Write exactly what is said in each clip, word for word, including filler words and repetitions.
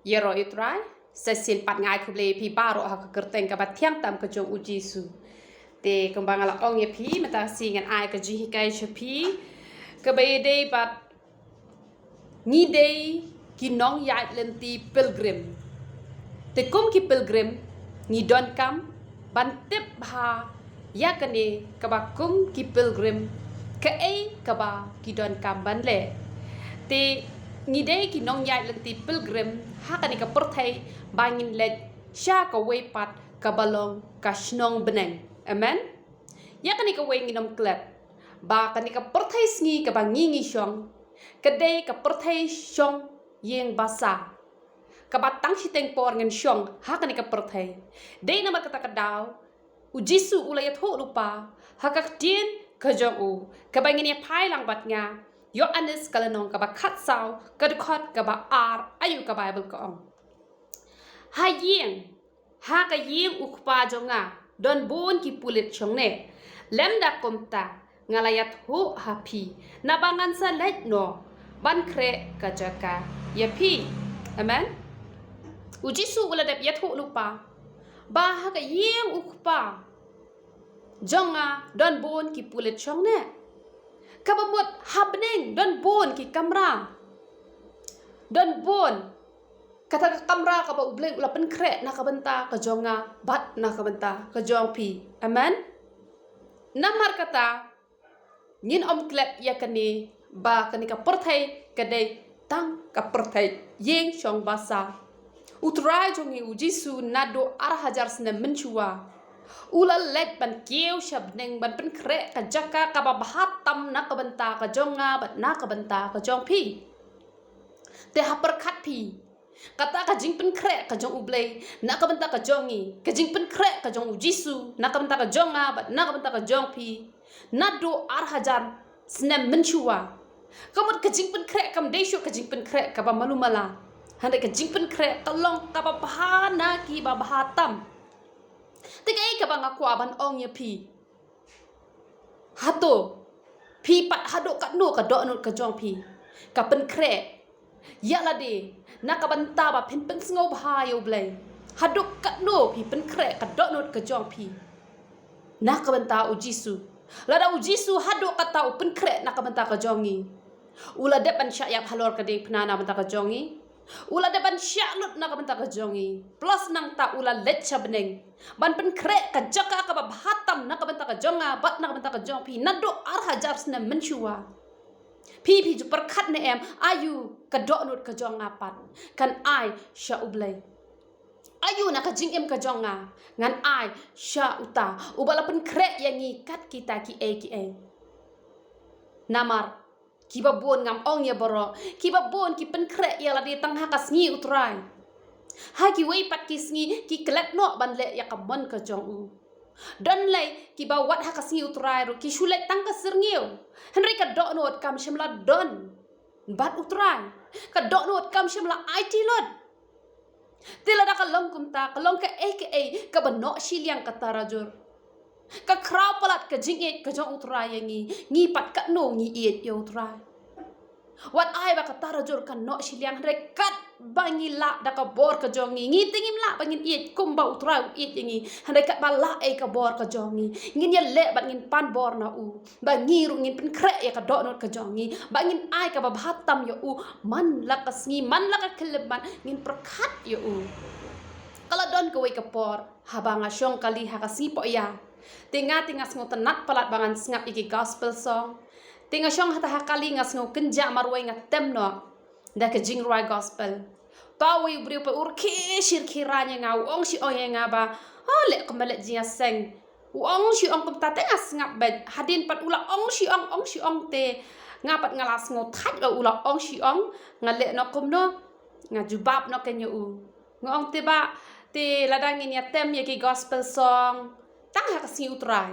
Ïaroh ïa u Trai, sa shisien pat nga ai khublei ïa phi baroh ha ka kyrteng kaba thiang tam ka jong u Jisu. Te kumba nga la ong ïa phi, mynta ka sngi ngan ai ka jinghikai sha phi, kaba ïadei bad ngi dei ki nongïaid lynti pilgrim. Te kum ki pilgrim, ngi donkam ban tip bha ïa kane kaba kum ki pilgrim, kaei kaba ki donkam ban leh. Te ngi dei ki nongïaid lynti pilgrim ha kane ka pyrthei ba ngin leit sha kawei pat kaba long ka shnong bneng. Amen. Ïa kane kawei ngin ym klet ba kane ka pyrthei sngi kaba ngi ngi shong, ka dei ka pyrthei shong ïing basa, kaba tang shiteng por ngin shong ha kane ka pyrthei. Dei namar kata ka daw u Jisu u la ïathuh lypa ha ka ktien ka jong u, kaba ngin ïa phai lang bad nga. Ïoannis ka lynnong kaba khatsaw, ka dkhot kaba ar, aïu ka Baibl ka ong. Ha ïing, ha ka ïing u Kpa jong nga, don bun ki pulit shong ne. Lymda kumta, nga la ïathuh ha phi, naba ngan sa leit noh ban khreh ka jaka ïa phi. Amen. U Jisu u la dep ïathuh lypa ba ha ka ïing u Kpa jong nga don bun ki pulit shong ne. Kaba mut ha bneng don bun ki kamra, don bun kata ka kamra kaba U Blei u la pynkhreh na ka bynta ka jong nga bad na ka bynta ka jong phi. Amen. Namar kata, ngin ym klet ïa kane ba kane ka pyrthei ka dei tang ka pyrthei ïing shong basa. U Trai jong ngi u Jisu naduh ar hajar snem mynshuwa u la leit ban kiew sha bneng ban pynkhreh ka jaka kaba bha tam na ka bynta ka jong nga bad na ka bynta ka jong phi. Te ha pyrkhat phi, kata ka jingpynkhreh ka jong U Blei na ka bynta ka jong ngi, ka jingpynkhreh ka jong u Jisu na ka bynta ka jong nga bad na ka bynta ka jong phi, naduh ar hajar snem mynshuwa. Ka mut ka jingpynkhreh kam dei shuh ka jingpynkhreh kaba malu mala, hynrei ka jingpynkhreh ka long kaba bha na kiba bha tam. Te kaei kaba nga kwah ban ong ïa phi, hato phi pat haduh katno ka dohnud ka jong phi ka pynkhreh ïa lade na ka bynta ba phin pynsngewbha ïa U Blei? Haduh katno phi pynkhreh ka dohnud ka jong phi na ka bynta u Jisu? Lada u Jisu haduh katta u pynkhreh na ka bynta ka jong ngi, u la dep ban shah ïap halor ka diengphna na ka bynta ka jong ngi. U la dep ban shah lut na ka bynta ka jong ngi. Plus nangta u la leit sha bneng ban pynkhreh ka jaka kaba bha tam na ka bynta ka jong nga bad na ka bynta ka jong phi naduh ar hajar snem mynshuwa. Phi, phi ju pyrkhat ne em, aïu ka dohnud ka jong nga pat kan ai sha U Blei? Aïu na ka jingim ka jong nga ngan ai sha uta uba la pynkhreh ïa ngi kat kita kiei kiei? Namar kiba bun, ngam ong ïa baroh, kiba bun ki pynkhreh ïa lade tang ha ka sngi u Trai. Ha kiwei pat ki sngi ki klet noh ban leh ïa ka mon ka jong u. Don lei kiba wat ha ka sngi u Trai ruh ki shu leit tang ka syrngiew, hynrei ka dohnud kam shym la don bad u Trai. Ka dohnud kam shym la aiti lut. Te lada ka long kumta, ka long kaei kaei kaba noh shiliang ka tarajur, ka khraw palat ka jingïeit ka jong u Trai ïa ngi, ngi pat katno ngi ïeit ïa u Trai? Wat ai ba ka tarajur ka noh shiliang, hynrei katba ngi lah da ka bor ka jong ngi, ngi te ngim lah ba ngin ïeit kumba u Trai u ïeit ïa ngi, hynrei katba lah ei ka bor ka jong ngi, ngin ïaleh bad ngin pan bor na u ba ngi ruh ngin pynkhreh ïa ka dohnud ka jong ngi, ba ngin ai kaba bha tam ïa u man la ka sngi, man la ka khyllipmat, ngin pyrkhat ïa u. Ka la don kawei ka por haba nga shong kali ha ka sngi poh ïa, te nga, te nga sngewtynnat palat ba ngan sngap ïa ki gospel song. Te nga shong hata ha kali, nga sngew kynjah marwei, nga tem noh da ka jingrwai gospel. Uta uwei u briew pat u rkhie shi rkhie rain ïa nga, u ong shi ong ïa nga ba, oh, leh kumba leh jingïaseng. U ong shi ong kumta te nga sngap beit. Hadien pat u la ong shi ong, ong shi ong te nga pat nga la sngewthait ba u la ong shi ong. Nga leh noh kumno? Nga jubab noh kein ïa u. Nga ong te bah, te lada ngin ïatem ïa ki gospel song tang ha ka sngi u Trai,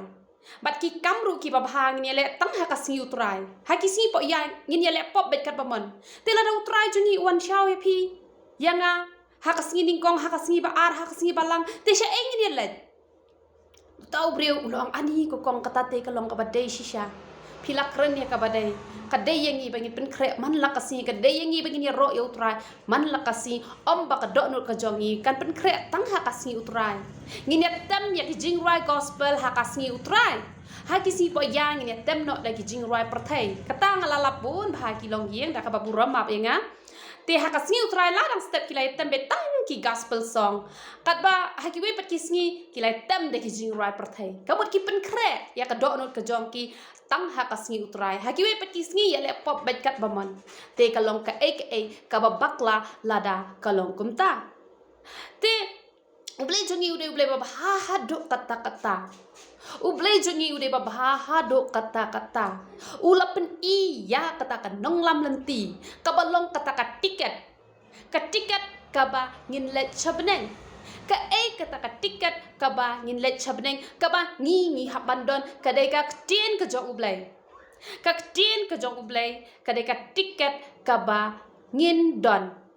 bad ki kam ruh kiba bha ngin ïaleh tang ha ka sngi u Trai, ha ki sngi poh ïa ngin ïaleh pop beit katba mon. Te lada u Trai jong ngi u wan shaw ïa phi, ïa nga, ha ka sngi nyngkong, ha ka sngi ba ar, ha ka sngi ba lang, te shaei ngin ïaleh? Uta u briew u la ong, ani ko kong, kata te ka long kaba dei shisha. phi la kren ïa kaba dei. Ka dei ïa ngi ba ngin pynkhreh man la ka sngi, ka dei ïa ngi ba ngin ïaroh ïa U Trai man la ka sngi, ym ba ka dohnud ka jong ngi kan pynkhreh tang ha ka sngi U Trai. Ngin ïatem ïa ki jingrwai gospel ha ka sngi U Trai. Ha ki sngi pohïa ngin ïatem noh da ki jingrwai pyrthei. Kata nga la lap bun bha ha ki longïing, da kaba burom map ïa nga. Te ha ka sngi U Trai la dang step ki la ïatem beit tang ki gospel song. Katba ha kiwei pat ki sngi ki la ïatem da ki jingrwai pyrthei. Ka mut ki pynkhreh ïa ka dohnud ka jong ki tang ha ka sngi U Trai. Ha kiwei pat ki sngi ïaleh pop beit katba mon. Te ka long kaei kaei kaba bakla lada ka long kumta. Te U Blei jong ngi u dei U Blei ba bha haduh katta katta. U Blei jong ngi u dei ba bha haduh katta katta. U la pyni ïa kata ka nonglam lynti kaba long kata ka tiket. Ka tiket kaba ngin leit sha bneng. Kaei kata ka tiket kaba ngin leit sha bneng, kaba ngi ngi hap ban don? Ka dei ka ktien ka jong U Blei. Ka ktien ka jong U Blei ka dei ka tiket kaba ngin don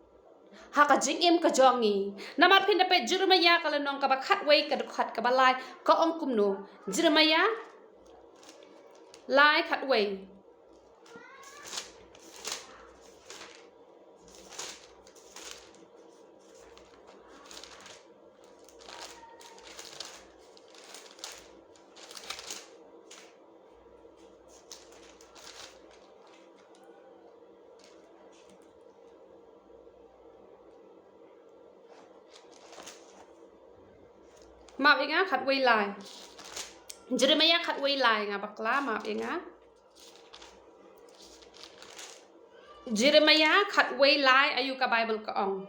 ha ka jingim ka jong ngi. Namar phin da peit Jeremiah ka lynnong kaba khatwei ka dkhot kaba lai, ka ong kumno? Jeremiah lai khatwei. Map ïa nga, khatwei lai. Jeremiah khatwei lai, nga bakla, map ïa nga. Jeremiah khatwei lai, aïu ka Bible ka ong?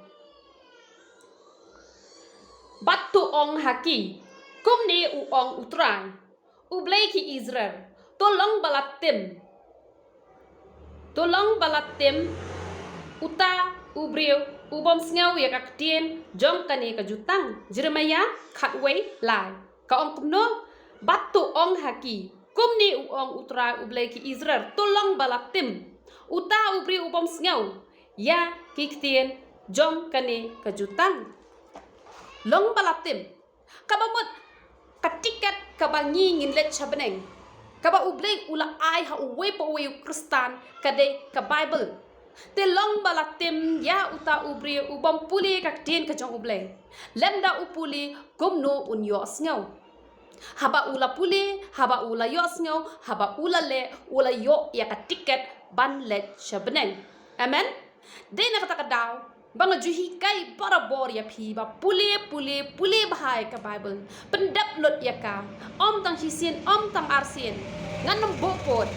Bad to ong ha ki, kumne u ong U Trai, U Blei ki Israel, to long ba la tim. To long ba la tim uta u briew u bym sngew ïa ka ktien jong kane ka jutang. Jeremiah khatwei lai. Ka ong kumno? Bad to ong ha ki, kumne u ong U Trai, U Blei ki Israel, to long ba la tim uta u briew u bym sngew ïa ki ktien jong kane ka jutang. Long ba la tim. Kaba mut ka tiket kaba ngi ngin leit sha bneng, kaba U Blei u la ai ha uwei pa uwei u Khristan, ka dei ka Bible. Te long ba la tim ïa uta u briew u bym pule ka ktien ka jong U Blei. Lymda u pule, kumno un ïohsngew? Haba u la pule, haba u la ïohsngew, haba u la leh, u la ïoh ïa ka tiket ban leit sha bneng. Amen. Dei na kata ka daw ba nga ju hikai barabor ïa phi ba pule, pule, pule bha ïa ka Bible. Pyndep lut ïa ka. Ym tang shisien, ym tang arsien. Ngan ym buh pud.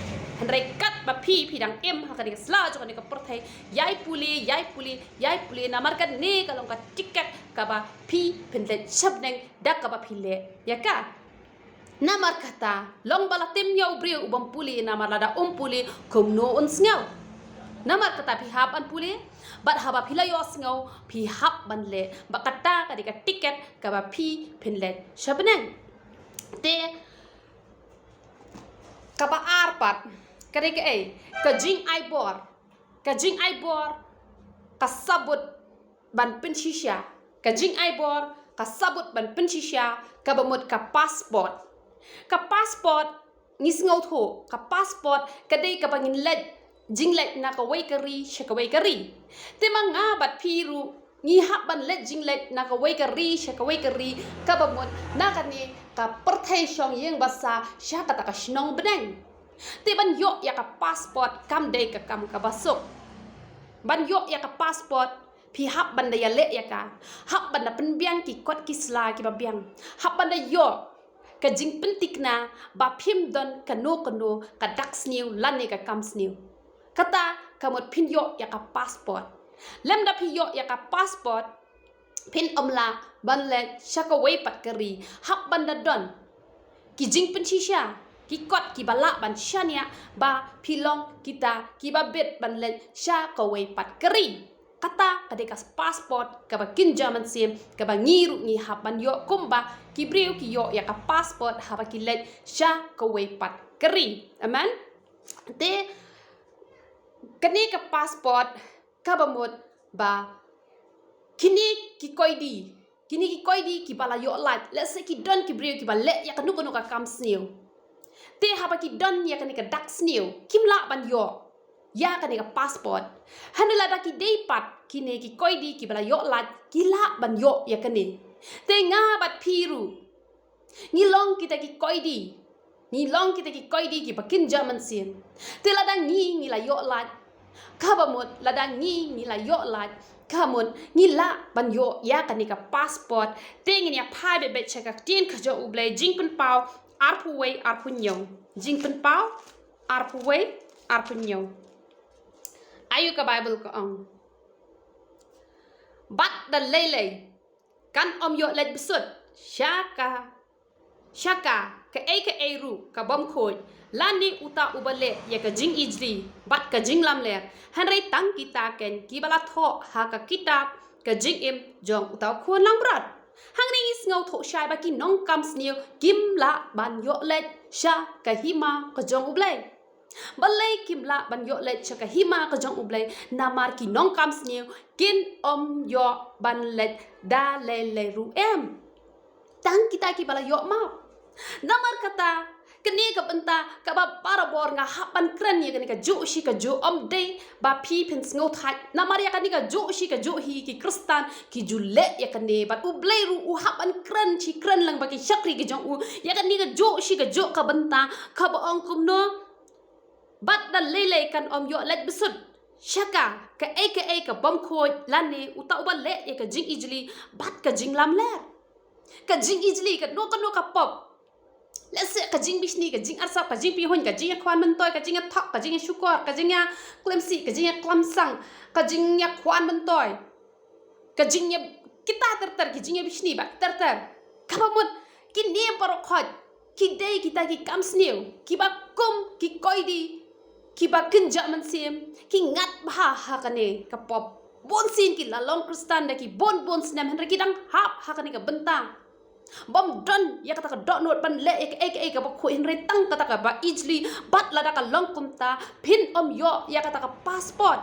Hynrei katba phi, phi dang im ha kane ka sla jong kane ka pyrthei, ïai pule, ïai pule, ïai pule, namar kane ka long ka tiket kaba phi phin leit sha bneng da kaba phi leh ïa ka. Namar kata, long ba la tim ïa u briew u bym pule, namar lada um pule, kumno un sngew? Namar kata phi hap ban pule, bad haba phi la ïohsngew, phi hap ban leh, ba kata ka dei ka tiket kaba phi phin leit sha bneng. Te kaba ar pat, ka dei kaei? Ka jingai bor. Ka jingai bor ka sabut ban pynshisha. Ka jingai bor ka sabut ban pynshisha, kaba mut ka passport. Ka passport, ngi sngewthuh, ka passport ka dei kaba ngin leit, jingleit na kawei ka ri sha kawei ka ri. Te ma nga bad phi ruh ngi hap ban leit jingleit na kawei ka ri sha kawei ka ri, kaba mut na kane ka pyrthei shong ïing basa sha kata ka shnong bneng. Te ban ïoh ïa ka passport kam dei ka kam kaba suk. Ban ïoh ïa ka passport, phi hap ban da ïaleh ïa ka. Hap ban da pynbiang ki kot ki sla kiba biang. Hap ban da ïoh ka jingpynthikna ba phim don kano kano ka dak sniew lane ka kam sniew. Kata ka mut phin ïoh ïa ka passport. Lymda phi ïoh ïa ka passport, phin ym lah ban leit sha kawei pat ka ri. Hap ban da don ki jingpynshisha, ki kot kiba lah ban shaniah ba phi long kita kiba bit ban leit sha kawei pat ka ri. Kata ka dei ka passport kaba kynja mynsiem, kaba ngi ruh ngi hap ban ïoh kumba ki briew ki ïoh ïa ka passport haba ki leit sha kawei pat ka ri. Amen. Te kane ka passport kaba mut ba kine ki koidi, kine ki koidi kiba la ïoh lait, lehse ki don ki briew kiba leh ïa kano kano ka kam sniew. Te haba ki don ïa kane ka dak sniew, kim lah ban ïoh ïa kane ka passport. Hynrei lada ki dei pat kine ki koidi kiba la ïoh lait, ki lah ban ïoh ïa kane. Te nga bad phi ruh, ngi long kita ki koidi. Ngi long kita ki koidi kiba kynja mynsiem. Te lada ngi, ngi la ïoh lait, kaba mut lada ngi, ngi la ïoh lait, kaba mut ngi lah ban ïoh ïa kane ka passport. Te ngin ïa phai beit beit sha ka ktien ka jong U Blei, Jingpynpaw arphew wei, arphew hynñiew. Jingpynpaw arphew wei, arphew hynñiew. Ayu ka Bible ka ong: Bad da lei lei kan ym ïoh leit bsut sha ka, sha ka, kaei kaei ruh ka bym khuid, lane uta uba leh ïa ka jingijli bad ka jinglamler, hynrei tang kita keiñ kiba la thoh ha ka kitab ka jingim jong uta U Khun langbrot. Hangne ngi sngewthuh shai ba ki nongkam sniew kim lah ban ïoh leit sha ka hima ka jong U Blei. Balei kim lah ban ïoh leit sha ka hima ka jong U Blei? Namar ki nongkam sniew kin ym ïoh ban leit da lei lei ruh em. Tang kita kiba la ïoh map. Namar kata, kane ka bynta kaba barabor nga hap ban kren ïa kane kajuh shi kajuh, ym dei ba phi phin sngewthait. Namar ïa kane kajuh shi kajuh hi ki Khristan ki ju leh ïa kane, bad U Blei ruh u hap ban kren shi kren lang bad ki shakri ki jong u ïa kane kajuh shi kajuh ka bynta, kaba ong kumno: Bad da lei lei kan ym ïoh leit bsut sha ka, kaei kaei ka bym khuid, lane uta uba leh ïa ka jingijli bad ka jinglamler. Ka jingijli, kano kano ka pop. Lehse ka jingbishni, ka jingarsap, ka jingpihuiñ, ka jingïakhwan myntoi, ka jingïathok, ka jingïashukor, ka jingïaklemsih, ka jingïaklemsang, ka jingïakhwan myntoi, ka jingïa, kita ter ter, ki jingïabishni bad ter ter. Kaba mut kine baroh khoit ki dei kita ki kam sniew kiba kum ki koidi kiba kynja mynsiem, ki ngat bha ha kane ka pop. Bunsien ki la long Khristan da ki bun bun snem, hynrei ki dang hap ha kane ka bynta. Bym don ïa kata ka dohnud ban leh ïa kaei kaei kaba khuid, hynrei tang kata kaba ijli. Bad lada ka long kumta, phin ym ïoh ïa kata ka passport.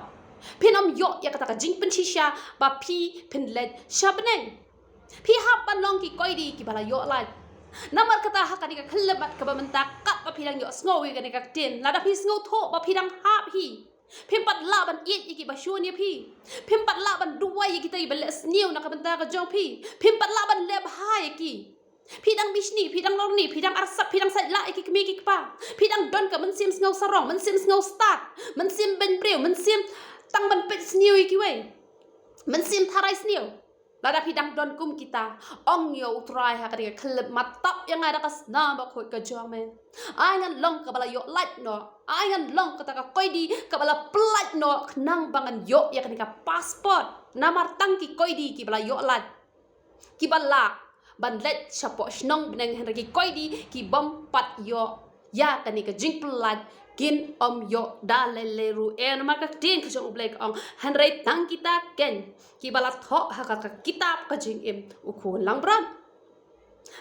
Phin ym ïoh ïa kata ka jingpynshisha ba phi phin leit sha bneng. Phi hap ban long ki koidi kiba la ïoh lait. Namar kata ha kane ka khyllipmat kaba mynta, katba phi dang ïohsngew ïa kane ka ktien, lada phi sngewthuh ba phi dang hap hi, phim pat lah ban ïeit ïa kiba shun ïa phi. Phim pat lah ban duwai ïa kita kiba leh sniew na ka bynta ka jong phi. Phim pat lah ban leh bha ïa ki. Phi dang bishni, phi dang lorni, phi dang arsap, phi dang sait lah ïa ki kmie ki kpa. Phi dang don ka mynsiem sngewsarong, mynsiem sngewstad, mynsiem beiñbriew, mynsiem tang ban peit sniew ïa kiwei, mynsiem tharai sniew. Lada phi dang don kum kita, ong ïa U Trai ha kane ka khyllipmat, tap ïa nga da ka snam bakhuid ka jong me. Ai ngan long kaba la ïoh lait noh. Ai ngan long kata ka koidi kaba la pyllait noh, khnang ba ngan ïoh ïa kane ka passport. Namar tang ki koidi kiba la ïoh lait, kiba lah ban leit shapoh shnong bneng, hynrei ki koidi ki bym pat ïoh ïa kane ka jingpyllait kin ym ïoh da lei lei ruh. Eh, namar ka ktien ka jong U Blei ka ong, hynrei tang kita keiñ kiba la thoh ha ka, ka kitab ka jingim U Khun langbrot.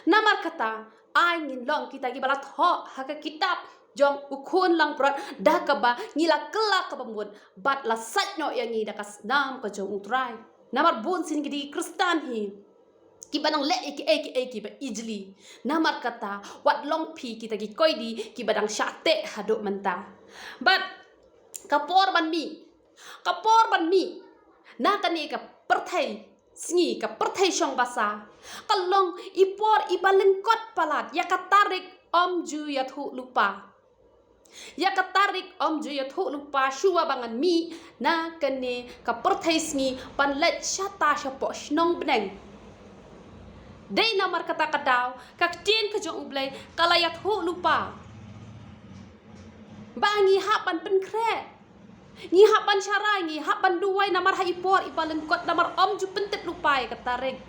Namar kata, ai ngin long kita kiba la thoh ha ka kitab jong U Khun langbrot, da kaba ngi la kylla kaba mut bad la sait noh ïa ngi da ka snam ka jong U Trai. Namar bunsien ki dei ki Khristan hi kiba dang leh ïa kiei kiei kiba ijli. Namar kata, wat long phi kita ki koidi kiba dang shah teh haduh mynta. Bad ka por ban mih, ka por ban mih na kane ka pyrthei sngi, ka pyrthei shong basa, ka long i por iba lyngkot palat. Ïa ka tarik ym ju ïathuh lypa. Ïa ka tarik ym ju ïathuh lypa shuwa ba ngan mih na kane ka pyrthei sngi ban leit shata shapoh shnong bneng. Dei namar kata ka daw ka ktien ka jong U Blei ka la ïathuh lypa ba ngi hap ban pynkhreh, ngi hap ban sharai, ngi hap ban duwai namar ha i por iba lyngkot, namar ym ju pyntip lypa ïa ka tarik.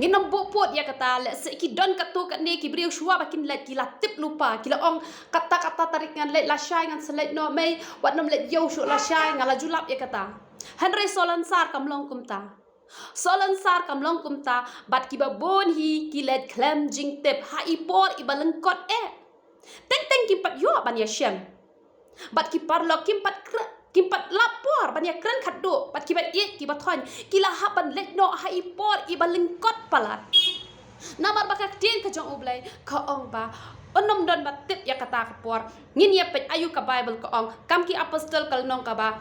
Ngin ym buh pud ïa kata, lehse ki don katto katne ki briew shuwa ba kin leit ki la tip lypa, ki la ong, kata kata tarik ngan leit lashai, ngan sa leit noh mei, wat nym leit ïew shuh lashai, nga la ju lap ïa kata. Hynrei Salonsar kam long kumta. Salonsar kam long kumta, bad kiba bun hi ki leit khlem jingtip ha i por iba lyngkot eh. Teng teng kim pat ïoh ban ïashem. Bad ki paralok kim pat kre-, kim pat lap por ban ïakren khatduh bad kiba ïeit kiba thoiñ, ki la hap ban leit noh ha i por iba lyngkot palat. Namar ba ka ktien ka jong U Blei ka ong ba Un ym don ba tip ïa kata ka por. Ngin ïa peit aïu ka Baibl ka ong. Kam ki Apostol ka lynnong kaba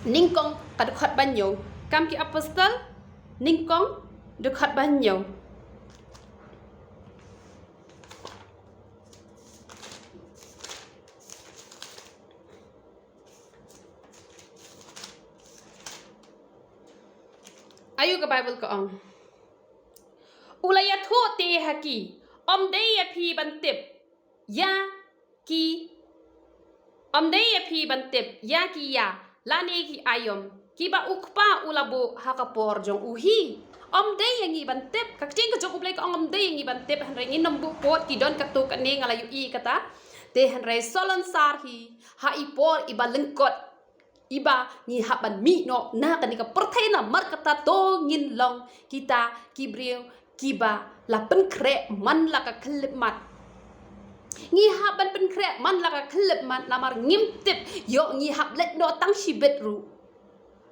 nyngkong ka dkhot ba hynñiew. Kam ki Apostol nyngkong dkhot ba hynñiew. Aïu ka Baibl ka ong. U la ïathuh te ha ki, ym dei ïa phi ban tip ïa ki, ym dei ïa phi ban tip ïa ki ïa lane ki aïom kiba u Kpa u la buh ha ka por jong u hi. Ym dei ïa ngi ban tip. Ka ktien ka jong U Blei ka ong ym dei ïa ngi ban tip, hynrei ngin ym buh pud ki don katto katne, nga la ïohi kata. Te hynrei salonsar hi, ha i por iba lyngkot, iba ngi hap ban mih noh na kane ka pyrthei, namar kata to ngin long kita ki briew kiba la pynkhreh man la ka khyllipmat. Ngi hap ban pynkhreh man la ka khyllipmat, namar ngim tip ïoh ngi hap leit noh tang shibit ruh.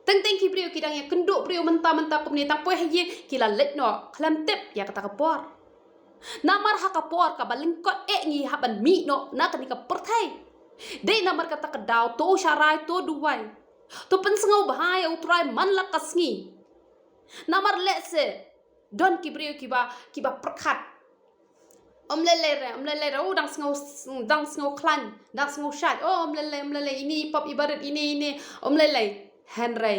Teng teng ki briew ki dang ïakynduh briew mynta mynta kumne, tang poi ha ïing ki la leit noh khlem tip ïa kata ka por. Namar ha ka por kaba lyngkot eh ngi hap ban mih noh na kane ka pyrthei. Dei namar kata ka daw to sharai, to duwai, to pynsngewbha ïa U Trai man la ka sngi. Namar lehse don ki briew kiba, kiba pyrkhat, ym lei lei re, ym lei lei re, u dang sngew, dang sngew khlaiñ, dang sngew shait, o ym lei lei, ym lei lei, ine i pop iba rit, ine, ine, ym lei lei. Hynrei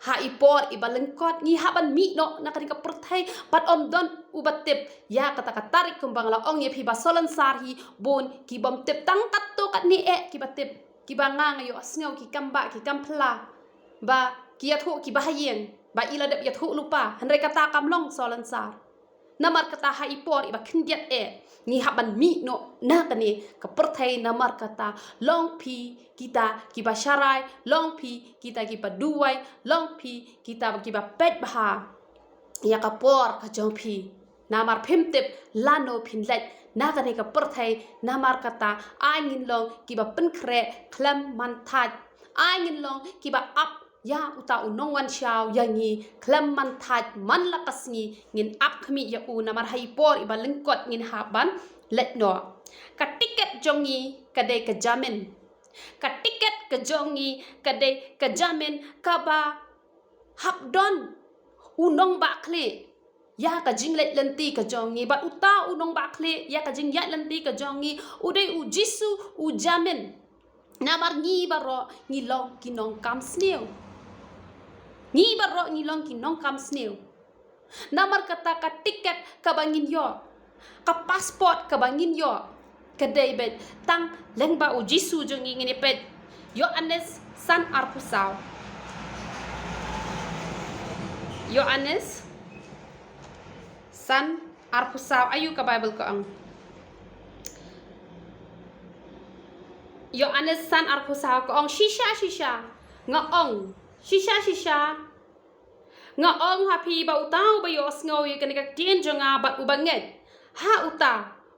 ha i por iba lyngkot ngi hap ban mih noh na kane ka pyrthei, bad ym don uba tip ïa kata ka tarik, kumba nga la ong ïa phi ba salonsar hi, bun ki bym tip, tang katto katne eh kiba tip, kiba nga nga ïohsngew ki kam bah ki kam phylla, ba ki ïathuh kiba ha ïing ba i la dep ïathuh lypa, hynrei kata kam long salonsar. Namar kata ha i por iba khyndiat eh ngi hap ban mih noh na kane ka pyrthei, namar kata long phi kita kiba sharai, long phi kita kiba duwai, long phi kita kiba peit bha ïa ka por ka jong phi. Namar phim tip lano phin leit na kane ka pyrthei, namar kata ai ngin long kiba pynkhreh khlem man thait. Ai ngin long kiba ap ïa uta u nongwan shaw ïa ngi khlem man thait, man la ka sngi ngin ap khmih ïa u, namar ha i por iba lyngkot ngin hap ban leit noh. Ka tiket jong ngi ka dei ka jamin. Ka tiket ka jong ngi ka dei ka jamin kaba hap don u nongbah khlieh ïa ka jingleit lynti ka jong ngi, bad uta u nongbah khlieh ïa ka jingïaid lynti ka jong ngi u dei U Jisu, u jamin. Namar ngi baroh ngi long ki nongkam sniew. Ngi baroh ngi long ki nongkam sniew. Namar kata ka tiket kaba ngin ïoh, ka passport kaba ngin ïoh, ka dei beit tang lyngba U Jisu jong ngi. Ngin ïa peit Ïoannis san arphew saw. Ïoannis san arphew saw, aïu ka Baibl ka ong. Ïoannis san arphew saw ka ong, shisha shisha nga ong, shisha shisha nga ong ha phi ba uta uba ïohsngew ïa kane ka ktien jong nga bad uba ngeit ha uta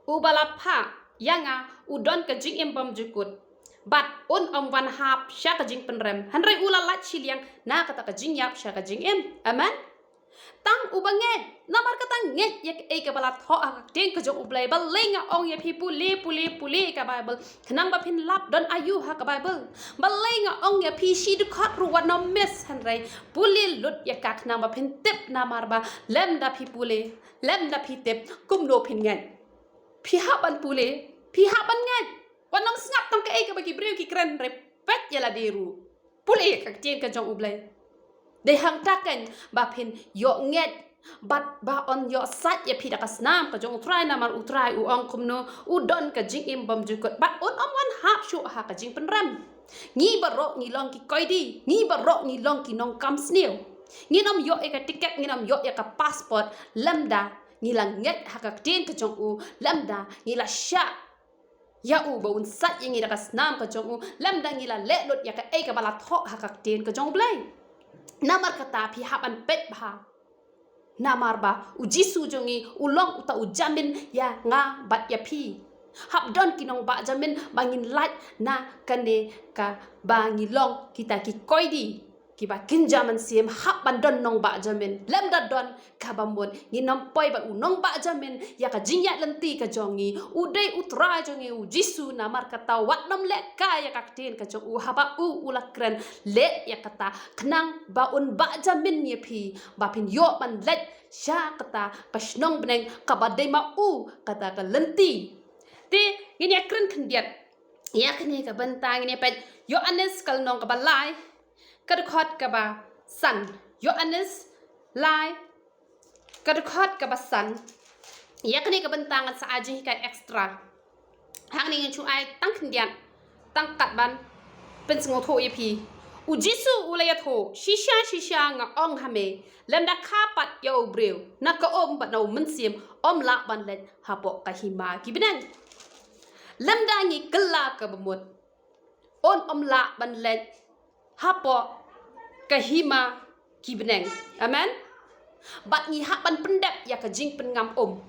uba la phah ïa nga u don ka jingim bymjukut, bad un ym wan hap sha ka jingpynrem, hynrei u la lait shiliang na kata ka jingïap sha ka jingim. Amen. Tang uba ngeit. Namar kata ngeit ïa kaei kaba la thoh ha ka ktien ka jong U Blei. Balei nga ong ïa phi pule, pule, pule ka Baibl khnang ba phin lap don aïu ha ka Baibl. Balei nga ong ïa phi shi dkhot ruh wat nym miss, hynrei pule lut ïa ka khnang ba phin tip, namar ba lymda phi pule, lymda phi tip, kumno phin ngeit. Phi hap ban pule, phi hap ban ngeit. Wat nym sngap tang kaei kaba ki briew ki kren, hynrei peit ïa lade ruh. Pule ïa ka ktien ka jong U Blei. Dei hangta keiñ ba phin ïoh ngeit bad ba yn ïoh sait ïa phi da ka snam ka jong U Trai, namar U Trai u ong kumno, u don ka jingim bymjukut bad un ym wan hap shuh ha ka jingpynrem. Ngi baroh ngi long ki koidi, ngi baroh ngi long ki nongkam sniew. Ngin ym ïoh ïa ka tiket, ngin ym ïoh ïa ka passport lymda ngi la ngeit ha ka ktien ka jong u, lymda ngi la shah ïa u ba un sait ïa ngi da ka snam ka jong u, lymda ngi la leh lut ïa kaei kaba la thoh ha ka ktien ka jong U Blei. Namar kata phi hap ban peit bha. Namar ba U Jisu jong ngi u long uta u jamin ïa nga bad ïa phi. Hap don ki nongbah jamin ba ngin lait na kane kaba ngi long kita ki koidi. kiba kynja mynsiem hap ban don nongbah jamin. Lymda don kaba mut, ngin ym poi ba u nongbah jamin ïa ka jingïaid lynti ka jong ngi. U dei U Trai jong ngi U Jisu, namar kata wat nym leh kai ïa ka ktien ka jong u, haba u u la kren. Leh ïa kata khnang ba un bah jamin ïa phi, ba phin ïoh ban leit sha kata ka shnong bneng kaba dei ma u, kata ka lynti. Te ngin ïa kren khyndiat ïa kane ka bynta. Ngin ïa peit Ïoannis ka lynnong kaba lai, ka dkhot kaba san. Ïoannis lai, ka dkhot kaba san. Ïa kane ka bynta ngan sa ai jinghikai extra. Hangne ngin shu ai tang khyndiat, tang kat ban pynsngewthuh ïa phi. U Jisu u la ïathuh, shisha shisha nga ong ha me, lymda kha pat ïa u briew na ka um bad na u mynsiem, ym lah ban leit hapoh ka hima ki bneng. Lymda ngi kylla kaba mut, un ym lah ban leit hapoh ka hima ki bneng. Amen. Bad ngi hap ban pyndep ïa ka jingpynngam um.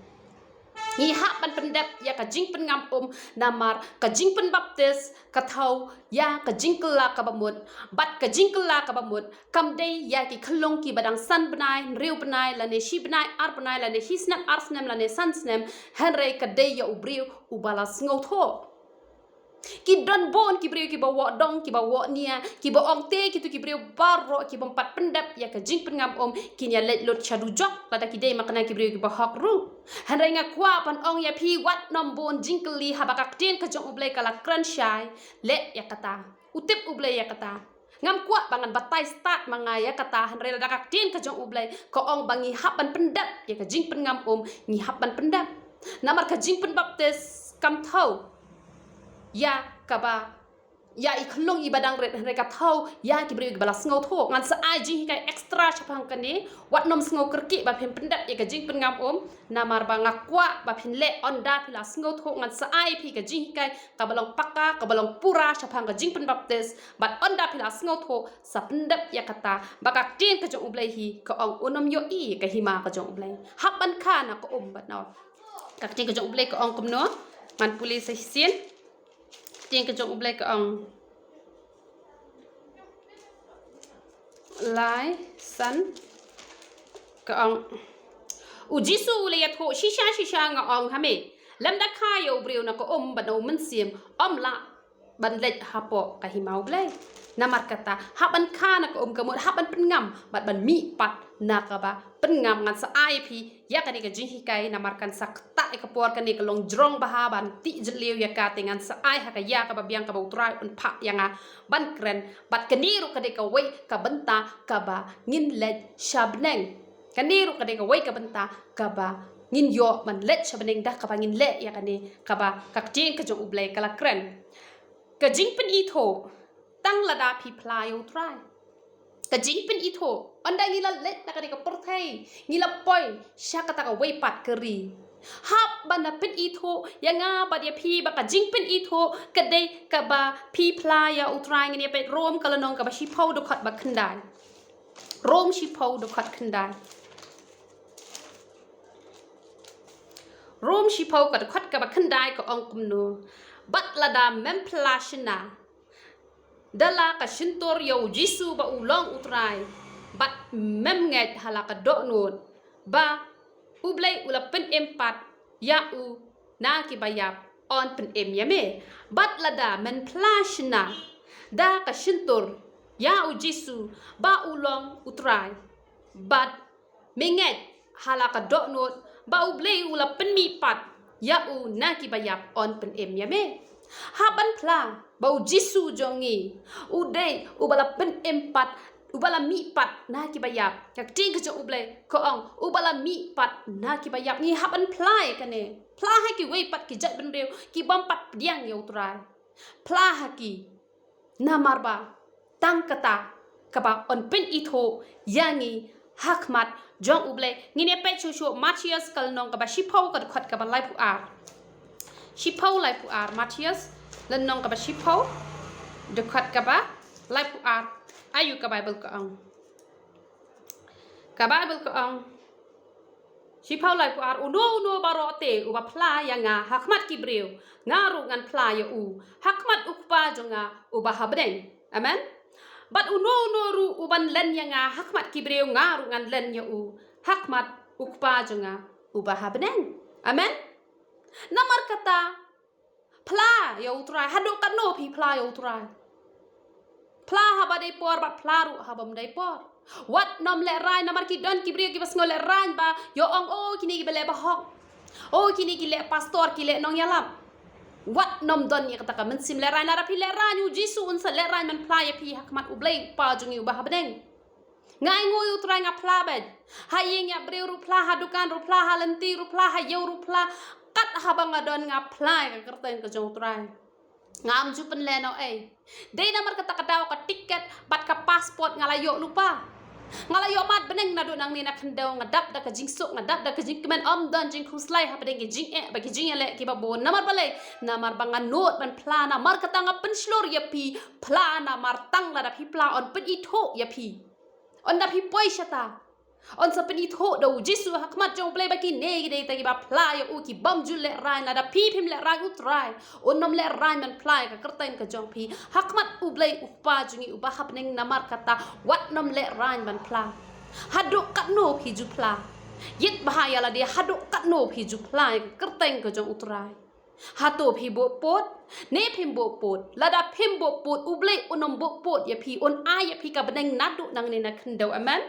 Ngi hap ban pyndep ïa ka jingpynngam um, namar ka jingpynbaptis ka thew ïa ka jingkylla kaba mut. Bad ka jingkylla kaba mut kam dei ïa ki khyllung kiba dang san bnai, hynriew bnai, lane shi bnai, ar bnai, lane shi snem, ar snem, lane san snem, hynrei ka dei ïa u briew uba la sngewthuh. Ki don bun ki briew kiba wad dong, kiba wad nia, kiba ong te kito ki briew baroh kiba ym pat pyndep ïa ka jingpynngam um, kin ïa leit lut sha dujok, lada ki dei ma kane ki briew kiba hok ruh. Hynrei nga kwah ban ong ïa phi, wat nym bun jingkylli, haba ka ktien ka jong U Blei ka la kren shai, leh ïa kata. U tip U Blei ïa kata. Ngam kwah ba ngan batai stad ma nga ïa kata, hynrei lada ka ktien ka jong U Blei ka ong ba ngi hap ban pyndep ïa ka jingpynngam um, ngi hap ban pyndep. Namar ka jingpynbaptis kam thew ïa kaba, ïa i khyllung iba dang rit, hynrei ka thew ïa ki briew kiba la sngewthuh. Ngan sa ai jinghikai extra shaphang kane, wat nym sngew kyrkieh ba phin pyndep ïa ka jingpynngam um, namar ba nga kwah ba phin leh ynda phi la sngewthuh. Ngan sa ai phi ka jinghikai kaba long paka, kaba long pura shaphang ka jingpynbaptis, bad ynda phi la sngewthuh sa pyndep ïa kata, ba ka ktien ka jong U Blei hi ka ong un ym ïohi ïa ka hima ka jong U Blei. Hap ban kha na ka um bad na. Ka ktien ka jong U Blei ka ong kumno? Ngan pule sa shisien. Ktien ka jong U Blei ka ong, lai san, ka ong, U Jisu u la ïathuh, shisha shisha nga ong ha me, lymda kha ïa u briew na ka um bad na u mynsiem, ym lah ban leit hapoh ka hima U Blei. Namar kata, hap ban kha na ka um, ka mut hap ban pynngam bad ban mihpat na kaba pynngam. Ngan sa ai phi ïa kane ka jinghikai, namar kan sa ktah ïa ka por, kane ka long jrong bha ban tih jylliew ïa ka, te ngan sa ai ha ka ïa kaba biang kaba U Trai un phah ïa nga ban kren. Bad kane ruh ka dei kawei ka bynta kaba ngin leit sha bneng. Kane ruh ka dei kawei ka bynta kaba ngin ïoh ban leit sha bneng da kaba ngin leh ïa kane kaba ka ktien ka jong U Blei ka la kren. Ka jingpynithuh tang lada phi phla ïa U Trai. Ka jingpynithuh, ynda ngi la leit na kane ka pyrthei, ngi la poi sha kata kawei pat ka ri, hap ban da pynithuh ïa nga bad ïa phi, ba ka jingpynithuh ka dei kaba phi phla ïa U Trai. Ngin ïa peit Rom ka lynnong kaba shiphew, dkhot ba khyndai. Rom shiphew, dkhot khyndai. Rom shiphew, ka dkhot kaba khyndai ka ong kumno: Bad lada mem phla shynna da la ka shyntur ïa U Jisu ba u long U Trai, bad mem ngeit ha la ka dohnud ba U Blei u la pynim pat ïa u na kiba ïap, yn pynim ïa me. Bad lada men phla shynna da ka shyntur ïa U Jisu ba u long U Trai, bad me ngeit ha la ka dohnud ba U Blei u la pynmih pat ïa u na kiba ïap, yn pynim ïa me. Hap ban phla ba U Jisu jong ngi u dei uba la pynim pat, uba la mih pat na kiba ïap. Ka ktien ka jong U Blei ka ong uba la mih pat na kiba ïap. Ngi hap ban phla ïa kane. Phla ha kiwei pat ki jaitbynriew ki bym pat pdiang ïa U Trai. Phla ha ki. Namar ba tang kata kaba yn pynithuh ïa ngi ha khmat jong U Blei. Ngin ïa peit shuh shuh Mathaios ka lynnong kaba shiphew, ka dkhot kaba laiphew ar. Shiphew laiphew ar, Mathaios lynnong kaba shiphew, dkhot kaba laiphew ar. Aïu ka Baibl ka ong? Ka Baibl ka ong, shiphew laiphew ar: Uno uno baroh te uba phla ïa nga ha khmat ki briew, nga ruh ngan phla ïa u ha khmat U Kpa jong nga uba ha bneng. Amen. Bad uno uno ruh uban len ïa nga ha khmat ki briew, nga ruh ngan len ïa u ha khmat U Kpa jong nga uba ha bneng. Amen. Namar kata, phla ïa U Trai, haduh katno phi phla ïa U Trai? Phla haba dei por bad phla ruh haba ym dei por. Wat nym lehraiñ, namar ki don ki briew kiba sngew lehraiñ ba ïa ong, "Oh, kine kiba leh bahok. Oh, kine ki leh pastor, ki leh nongïalap." Wat nym don ïa kata ka mynsiem lehraiñ, lada phi lehraiñ U Jisu un sa lehraiñ ban phla ïa phi ha khmat U Blei U Kpa jong ngi uba ha bneng. Nga ainguh ïa U Trai nga phla beit. Ha ïing ïa briew ruh phla, ha dukan ruh phla, ha lynti ruh phla, ha ïew ruh phla. Kat haba nga don nga phla ïa ka kyrteng ka jong U Trai. Ngam ju pynlehnohei. Dei namar kata ka daw ka tiket bad ka passport nga la ïoh lypa. Nga la ïoh mad bneng naduh nangne na khyndew, nga dap da ka jingsuk, nga dap da ka jingkmen, ym don jingkhuslai hapdeng ki jingeh bad ki jingïaleh kiba bun. Namar balei? Namar ba nga nud ban phla, namar kata nga pynshlur ïa phi phla, namar tang lada phi phla yn pynithuh ïa phi. Ynda phi poi shata, yn sa pynithuh da U Jisu ha khmat jong U Blei ba kine ki dei kita kiba phla ïa u, ki bym ju lehraiñ. Lada phi phim lehraiñ, U Trai un nym lehraiñ ban phla ïa ka kyrteng ka jong phi ha khmat U Blei U Kpa jong ngi uba ha bneng. Namar kata wat nym lehraiñ ban phla. Haduh katno phi ju phla? Ïit bha ïa lade, haduh katno phi ju phla ïa ka kyrteng ka jong U Trai? Hato phi buh pud? Ne phim buh pud? Lada phim buh pud, U Blei un nym buh pud ïa phi, un ai ïa phi ka bneng naduh nangne na khyndew. Amen.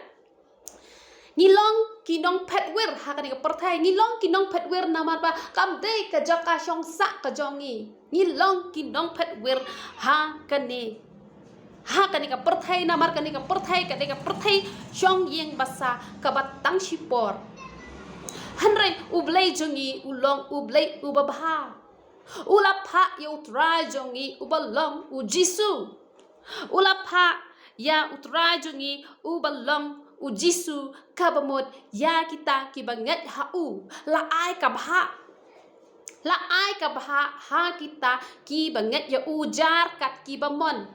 Ngi long ki nongphet wir ha kane ka pyrthei, ngi long ki nongphet wir namar ba kam dei ka jaka shong sah ka jong ngi. Ngi long ki nongphet wir ha kane, ha kane ka pyrthei, namar kane ka pyrthei ka dei ka pyrthei shong ïing basa kaba tang shipor. Hynrei U Blei jong ngi u long U Blei uba bha. U la phah ïa U Trai jong ngi uba long U Jisu. U la phah ïa U Trai jong ngi uba long U Jisu, kaba mut ïa kita kiba ngeit ha u la ai ka bhah. La ai ka bhah ha kita kiba ngeit ïa u, jar kat kiba mon.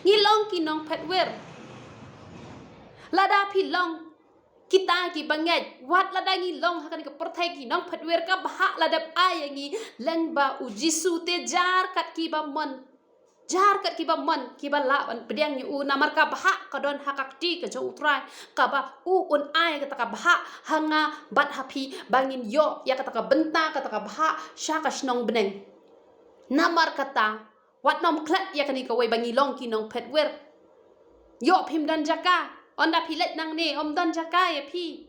Ngi long ki nongphet wir. Lada phi long kita kiba ngeit, wat lada ngi long ha kane ka pyrthei ki nongphet wir, ka bhah la dep ai ïa ngi lyngba U Jisu, te jar kat kiba mon. Jar kat kiba mon, kiba lah ban pdiang ïa u, namar ka bhah ka don ha ka kti ka jong U Trai, kaba u un ai kata ka bhah ha nga bad ha phi ba ngin ïoh ïa kata ka bynta, kata ka bhah sha ka shnong bneng. Namar kata, wat nym klet ïa kane kawei ba ngi long ki nongphet wir. Ïoh phim don jaka, ynda phi leit nangne ym don jaka ïa phi.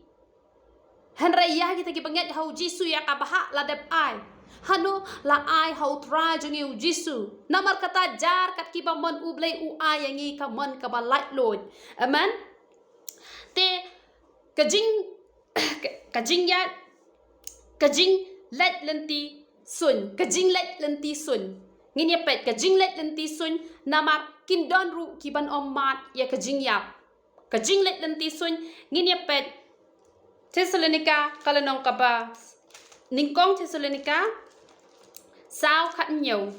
Hynrei ïa kita kiba ngeit ha U Jisu ïa ka bhah la dep ai. Hano? La ai ha U Trai jong ngi U Jisu. Namar kata jar kat kiba mon, U Blei u ai ïa ngi ka mon kaba laitluid. Amen. Te ka jing, ka, ka jingïa, ka jingleit lynti suiñ, ka jingleit lynti suiñ. Ngin ïa peit ka jingleit lynti suiñ, namar kin don ruh kiban ym mad ïa ka jingïap. Ka jingleit lynti suiñ, ngin ïa peit Thessalonika ka lynnong kaba, nyngkong Thessalonika saw khathynñiew.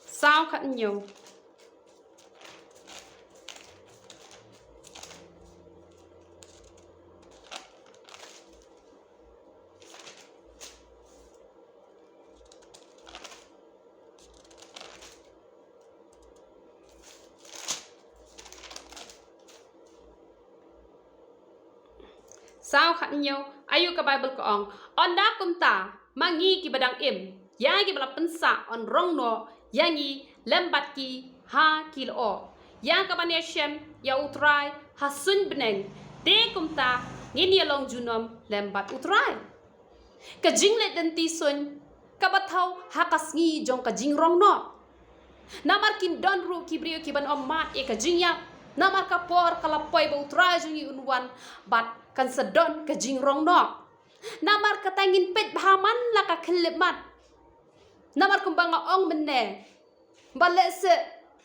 Saw khathynñiew. Saw khathynñiew, aïu ka Baibl ka ong: Ynda kumta, ma ngi kiba dang im, ïa kiba la pynsah yn rong noh ïa ngi lem bad ki ha ki lyoh, ïa kaban ïashem ïa U Trai ha suiñ bneng. Te kumta ngin ïalong junom lem bad U Trai. Ka jingleit lynti suiñ kaba thew ha ka sngi jong ka jingrong noh. Namar kin don ruh ki briew kiban ym mad ïa ka jingïap. Namar ka por ka la poi ba U Trai jong ngi un wan bad kan sa don ka jingrong noh. Namar kata ngin peit bha man la ka khyllipmat. Namar kumba nga ong mynne, ba lehse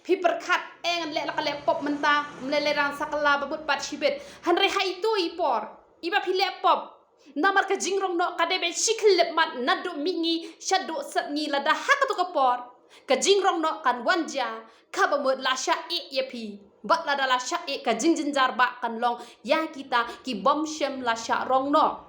phi pyrkhat, eh, ngan leh la ka leh pop mynta, ym leh leh rang sa ka la ba mut pat shibit. Hynrei ha ito i por iba phi leh pop, namar ka jingrong noh ka dei ban shi khyllipmat, naduh mihngi shaduh sepngi. Lada ha kato ka por ka jingrong noh kan wan jia, kaba mut la shah ïeh ïa phi. Bad lada la shah ïeh, ka jingjynjar ba kan long ïa kita ki bym shym la shah rong noh.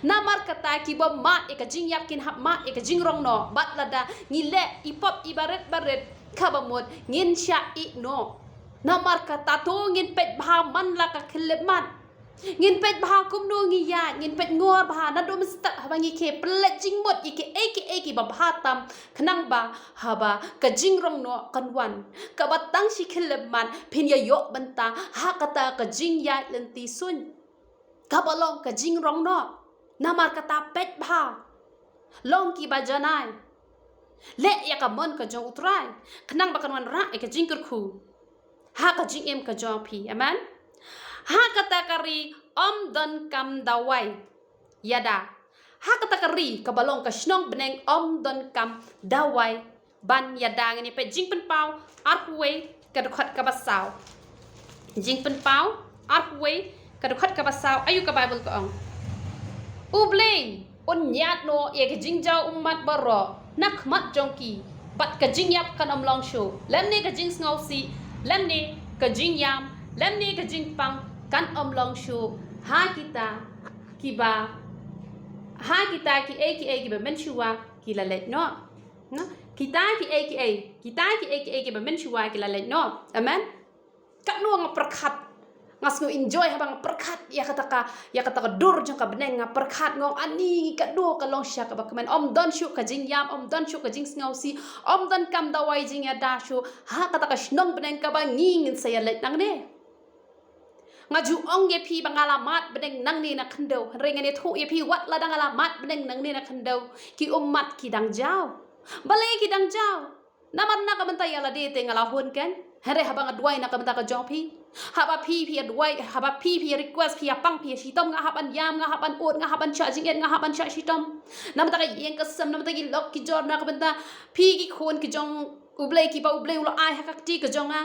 Namar kata kiba mad ïa ka jingïap kin hap mad ïa ka jingrong noh. Bad lada ngi leh i pop iba rit ba rit, kaba mut ngin shah ïeh noh. Namar kata to ngin peit bha man la ka khyllipmat. Ngin peit bha kumno ngi ïaid, ngin peit ngor bha naduh mynstep haba ngi khie pynleit jingmut ïa kiei kiei kiba bha tam, khnang ba haba ka jingrong noh kan wan, kaba tang shi khyllipmat phin ïa ïoh bynta ha kata ka jingïaid lynti suiñ kaba long ka jingrong noh. Namar kata peit bha, long kiba janai, leh ïa ka mon ka jong U Trai, khnang ba kan wanrah ïa ka jingkyrkhu ha ka jingim ka jong phi. Amen. Ha kata ka ri ym don kam dawai ïada. Ha kata ka ri kaba long ka shnong bneng ym don kam dawai ban ïada. Ngin ïa peit Jingpynpaw arphew wei ka dkhot kaba saw. Jingpynpaw arphew wei ka dkhot kaba saw, aïu ka Baibl ka ong? U Blei un ñiad noh ïa ka jingjaw ummat baroh na khmat jong ki, bad ka jingïap kan ym long shuh, lymne ka jingsngewsih, lymne ka jingïam, lymne ka jingpang kan ym long shuh ha kita kiba, ha kita kiei kiei kiba mynshuwa ki la leit noh. Nah, kita kiei kiei, kita kiei kiei kiba mynshuwa ki la leit noh. Amen. Katno nga pyrkhat, nga sngew enjoy haba nga pyrkhat ïa kata ka, ïa kata ka dur jong ka bneng. Nga pyrkhat, nga ong ani katno ka long shisha kaba kmen, ym don shuh ka jingïam, ym don shuh ka jingsngewsih, ym don kam dawai jingïada shuh ha kata ka shnong bneng kaba ngi ngin sa ïa leit nangne. Nga ju ong ïa phi ba nga la mad bneng nangne na khyndew, hynrei ngan ïathuh ïa phi, wat lada nga la mad bneng nangne na khyndew, ki ummat ki dang jaw. Balei ki dang jaw? Namar na ka bynta ïa lade te nga la hun kein. Hynrei haba nga duwai na ka bynta ka jong phi, haba phi, phi ïa duwai, haba phi, phi ïa request, phi ïa pang, phi ïa shitom, nga hap ban ïam, nga hap ban ud, nga hap ban shah jingit, nga hap ban shah shitom. Na ka bynta ka ïing ka sem, na ka bynta ki lok ki jor, na ka bynta phi, ki khun ki jong U Blei kiba U Blei u la ai ha ka kti ka jong nga,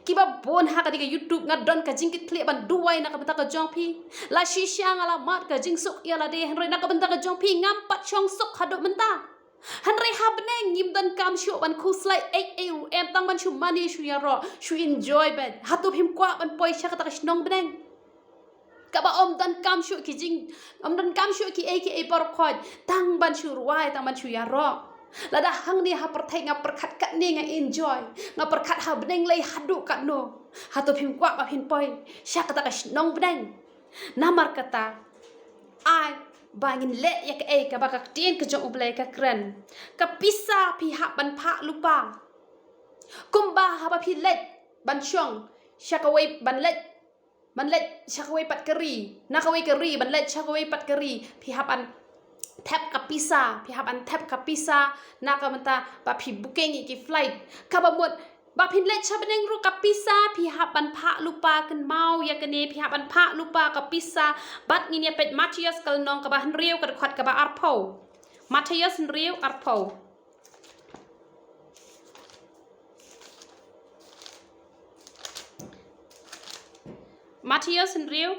kiba bun ha kane ka YouTube nga don ka jingkitkhlieh ban duwai na ka bynta ka jong phi. La shisha nga la mad ka jingsuk ïa lade, hynrei na ka bynta ka jong phi ngam pat shong suk haduh mynta. Hynrei ha bneng ngim don kam shuh ban khuslai ei ei ruh em, tang ban shu mane shu ïaroh, shu enjoy beit. Hato phim kwah ban poi sha kata ka shnong bneng kaba ym don kam shuh ki jing, ym don kam shuh kiei kiei baroh khoit, tang ban shu rwai, tang ban shu ïaroh? Lada hangne ha pyrthei nga pyrkhat katne nga enjoy, nga pyrkhat ha bneng lei haduh katno, hato phim kwah ba phin poi sha kata ka shnong bneng? Namar kata, ai ba ngin leh ïa kaei kaba ka ktien ka jong U Blei ka kren. Ka pisa phi hap ban phah lypa. Kumba haba phi leit ban shong sha kawei, ban leit, ban leit sha kawei pat ka ri, na kawei ka ri ban leit sha kawei pat ka ri, phi hap ban thep ka pisa, phi hap ban thep ka pisa na ka bynta ba phi booking ïa ki flight. Kaba mut ba phin leit sha bneng ruh ka pisa phi hap ban phah lypa. Kynmaw ïa kane, phi hap ban phah lypa ka pisa. Bad ngin ïa peit Mathaios ka lynnong kaba hynriew ka dkhot kaba arphew. Mathaios hynriew arphew. Mathaios hynriew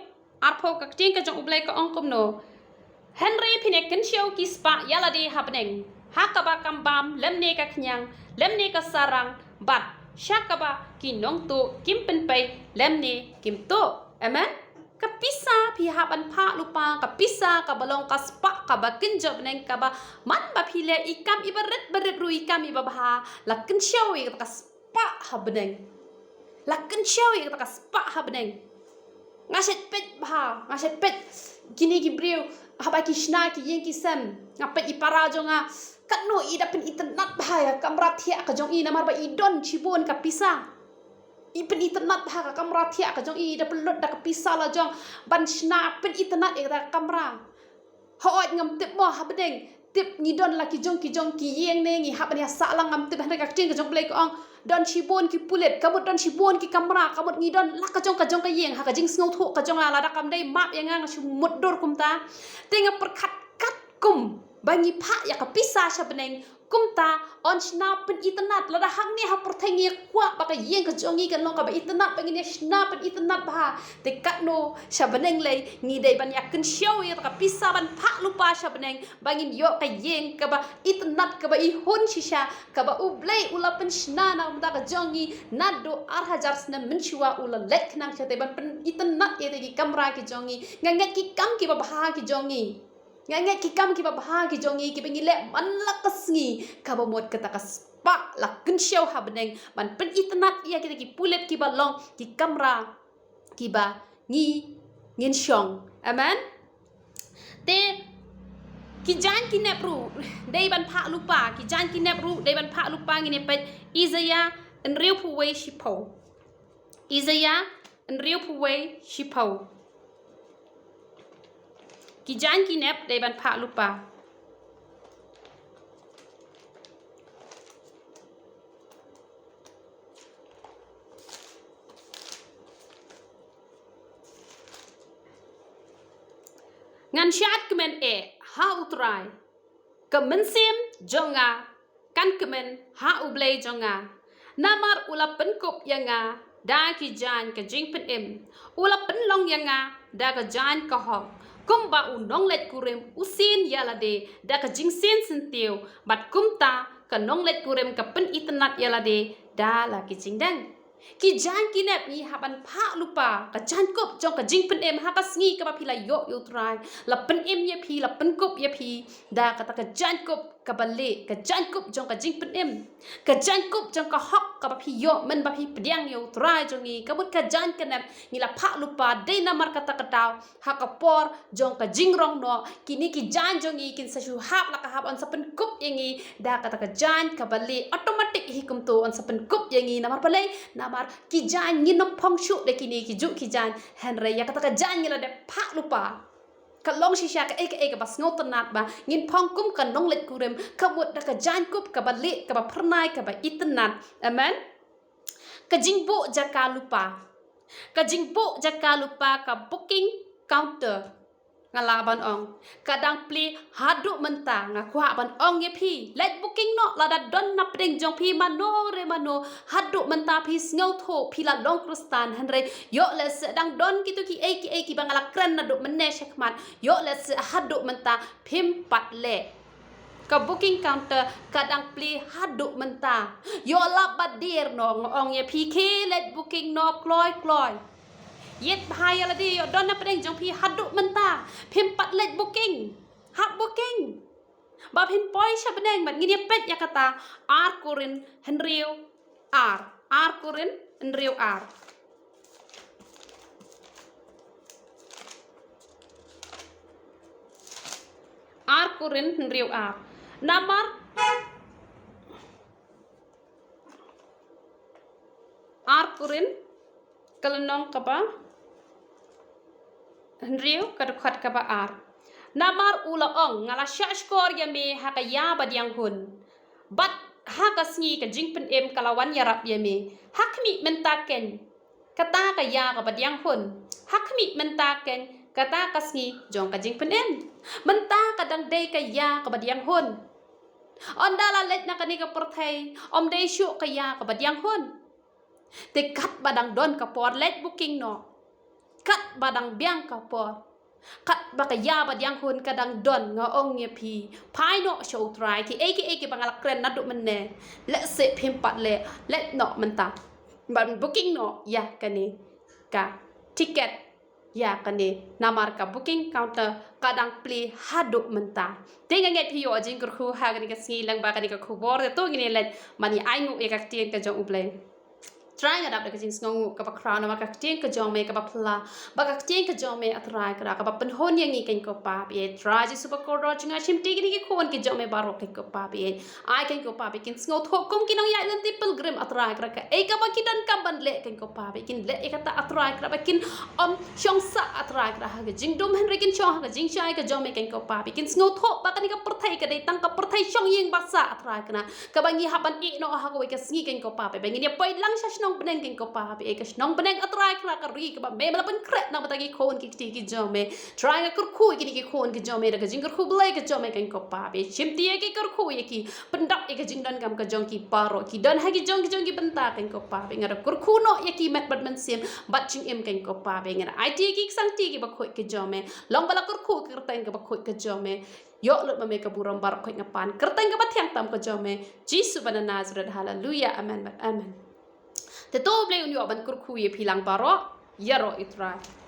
arphew, ka ktien ka jong U Blei ka ong kumno: Hynrei phin ïa kynshew ki spah ïa lade ha bneng, ha kaba kam bam lymne ka khñiang lymne ka sarang, bad sha kaba ki nongtuh kim pynpei lymne kim tuh. Amen. Ka pisa phi hap ban phah lypa, ka pisa kaba long ka spah kaba kynjoh bneng, kaba man ba phi leh i kam iba rit ba rit ruh, i kam iba bha, la kynshew ïa kata ka spah ha bneng. La kynshew ïa kata ka spah ha bneng. Nga shait peit bha, nga shait peit kine ki briew haba ki shna ki ïing ki sem. Nga peit i para jong nga, katno i da pynitynnad bha ïa ka kamra thiah ka jong i, namar ba i don shibun ka pisa. I pynitynnad bha ka kamra thiah ka jong i, da pynlut da ka pisa la jong ban shna pynitynnad ïa kata ka kamra. Hooid, ngam tip mo ha bneng, tip ngi don la ki jong ki jong ki ïing ne ngi hap ban ïa sah lang, ngam tip, hynrei ka ktien ka jong U Blei ka ong don shibun ki pulit, ka mut don shibun ki kamra, ka mut ngi don la ka jong ka jong ka ïing. Ha ka jingsngewthuh ka jong nga, lada kam dei map ïa nga, nga shu mutdur kumta. Te nga pyrkhat katkum ba ngi phah ïa ka pisa sha bneng, kumta yn shna pynitynnad. Lada hangne ha pyrthei ngi kwah ba ka ïing ka jong ngi kan long kaba itynnad, ba ngin ïa shna pynitynnad bha, te katno sha bneng lei ngi dei ban ïa kynshew ïa ka pisa ban phah lypa sha bneng ba ngin ïoh ka ïing kaba itynnad, kaba i hun shisha, kaba U Blei u la pynshna na ka bynta ka jong ngi naduh ar hajar snem mynshuwa, u la leit khnang shatei ban pynitynnad ïa kita ki kamra ki jong ngi. Nga ngeit ki kam kiba bha ki jong ngi. Nga ngeit ki kam kiba bha ki jong ngi kiba ngi leh man la ka sngi, kaba mut kata ka sp-, pah la kynshew ha bneng ban pynitynnad ïa kita ki pulit kiba long ki kamra kiba ngi ngin shong. Amen. Te ki jaiñ ki nep ruh dei ban phah lypa, ki jaiñ ki nep ruh dei ban phah lypa. Ngin ïa peit Isaiah hynriewphew wei shiphew. Isaiah hynriewphew wei shiphew. Ki jaiñ ki nep dei ban phah lypa. Ngan shad kmen eh ha U Trai, ka mynsiem jong nga kan kmen ha U Blei jong nga. Namar u la pynkup ïa nga da ki jaiñ ka jingpynim, u la pynlong ïa nga da ka jaiñ ka hok. Kumba u nongleit kurim u sien ïa lade da ka jingsien syntiew, bad kumta ka nongleit kurim ka pynitynnad ïa lade da la ki jingdeng. Ki jaiñ ki nep ngi hap ban phah lypa, ka jaiñkup jong ka jingpynim ha ka sngi kaba phi la ïoh ïa U Trai. La pynim ïa phi, la pynkup ïa phi da kata ka jaiñkup kaba lieh, ka jaiñkup jong ka jingpynim, ka jaiñkup jong ka hok kaba phi ïoh mynba phi pdiang ïa U Trai jong ngi. Ka mut ka jaiñ ka nep ngi la phah lypa, dei namar kata ka daw ha ka por jong ka jingrong noh kine ki jaiñ jong ngi kin sa shu hap la ka hap, yn sa pynkup ïa ngi da kata ka jaiñ kaba lieh. Automatic hi kumto, yn sa pynkup ïa ngi. Namar balei? Namar ki jaiñ ngin ym phong shuh da kine ki juh ki jaiñ. Hynrei ïa kata ka jaiñ ngi la dep phah lypa. Ka long shisha kaei kaei kaba sngewtynnad ba ngin phong kum ka nongleit kurim, ka mut da ka jaiñkup kaba lieh, kaba phyrnai, kaba itynnad. Amen. Ka jingbuh jaka lypa, ka jingbuh jaka lypa, ka booking counter. Nga lah ban ong, ka dang plie haduh mynta. Nga kwah ban ong ïa phi, leit booking noh lada don na pdeng jong phi mano re mano. Haduh mynta phi sngewthuh phi la long Khristan, hynrei ïoh lehse dang don kito kiei kiei kiba nga la kren naduh mynne shakhmat. Ïoh lehse haduh mynta phim pat leh. Ka booking counter ka dang plie haduh mynta. Ïoh lap ba dier noh, nga ong ïa phi, khie leit booking noh kloi kloi. Ïeit bha ïa lade, ïoh don na pdeng jong phi haduh mynta phim pat leit booking. Hap booking ba phin poi sha bneng. Bad ngin ïa peit ïa kata, Ar Korinth hynriew ar. Ar Korinth hynriew ar. Ar Korinth hynriew ar. Namar Ar Korinth ka lynnong kaba hynriew, ka dkhot kaba ar. Namar u la ong, nga la shahshkor ïa me ha ka ïa badiang hun, bad ha ka sngi ka jingpynim ka la wan ïarap ïa me. Ha khmih mynta keiñ kata ka ïa ka badiang hun. Ha khmih mynta keiñ kata ka sngi jong ka jingpynim. Mynta ka dang dei ka ïa ka badiang hun. Ynda la leit na kane ka pyrthei, ym dei shuh ka ïa ka badiang hun. Te katba dang don ka por, leit booking noh. Katba dang biang ka por, katba ka ïa badiang hun ka dang don, nga ong ïa phi, phai noh sha U Trai. Kiei kiei kiba nga la kren naduh mynne, lehse phim pat leh, leit noh mynta ban booking noh ïa kane ka tiket ïa kane, namar ka booking counter ka dang plie haduh mynta. Te nga ngeit phi ïoh jingkyrkhu ha kane ka sngi lyngba kane ka khubor. Te to ngin ïa leit ban ïa ainguh ïa ka ktien ka jong U Blei. Trai, nga dap da ka jingsngewnguh kaba khraw namar ka ktien ka jong me kaba phylla, ba ka ktien ka jong me, A Trai Kynrad, kaba pynhun ïa ngi, Kynrad ko Pa Blei. Trai Jisu ba kordor jong nga, shimti kine ki khun ki jong me baroh, Kynrad ko Pa Blei. Ai, Kynrad ko Pa Blei, kin sngewthuh kum ki nongïaid lynti pilgrim, A Trai Kynrad, kaei kaba ki donkam ban leh, Kynrad ko Pa Blei, kin leh ïa kata, A Trai Kynrad, ba kin ym shong sah, A Trai Kynrad, ha ka jingdum, hynrei kin shong ha ka jingshai ka jong me, Kynrad ko Pa Blei, kin sngewthuh ba kane ka pyrthei ka dei tang ka pyrthei shong ïing ba sah, A Trai Kynrad, kaba ngi hap ban ïeh noh ha kawei ka sngi, Kynrad ko Pa Blei, ba ngin ïa poi lang sha shnong bneng, Kynrad ko Pa Blei, ka shnong bneng, A Trai Kynrad, ka ri kaba me la pynkhreh na ka bynta ki khun ki kti ki jong me. Trai, nga kyrkhu ïa kine ki khun ki jong me da ka jingkyrkhu Blei ka jong me, Kynrad ko Pa Blei. Shimti ïa ki, kyrkhu ïa ki, pyndap ïa ka jingdonkam ka jong ki baroh, ki don ha ki jong ki jong ki bynta, Kynrad ko Pa Blei. Nga da kyrkhu noh ïa ki met bad mynsiem bad jingim, Kynrad ko Pa Blei. Nga da aiti ïa ki, ki sangti kiba khuid ki jong me. Long ba la kyrkhu ka kyrteng kaba khuid ka jong me, ïoh lut ma me ka burom baroh, khuid nga pan kyrteng kaba thiang tam ka jong me, Jisu ba na Nazareth. Haleluya, amen bad amen. Te to U Blei un ïoh ban kyrkhu ïa phi lang baroh. Ïaroh ïa U Trai.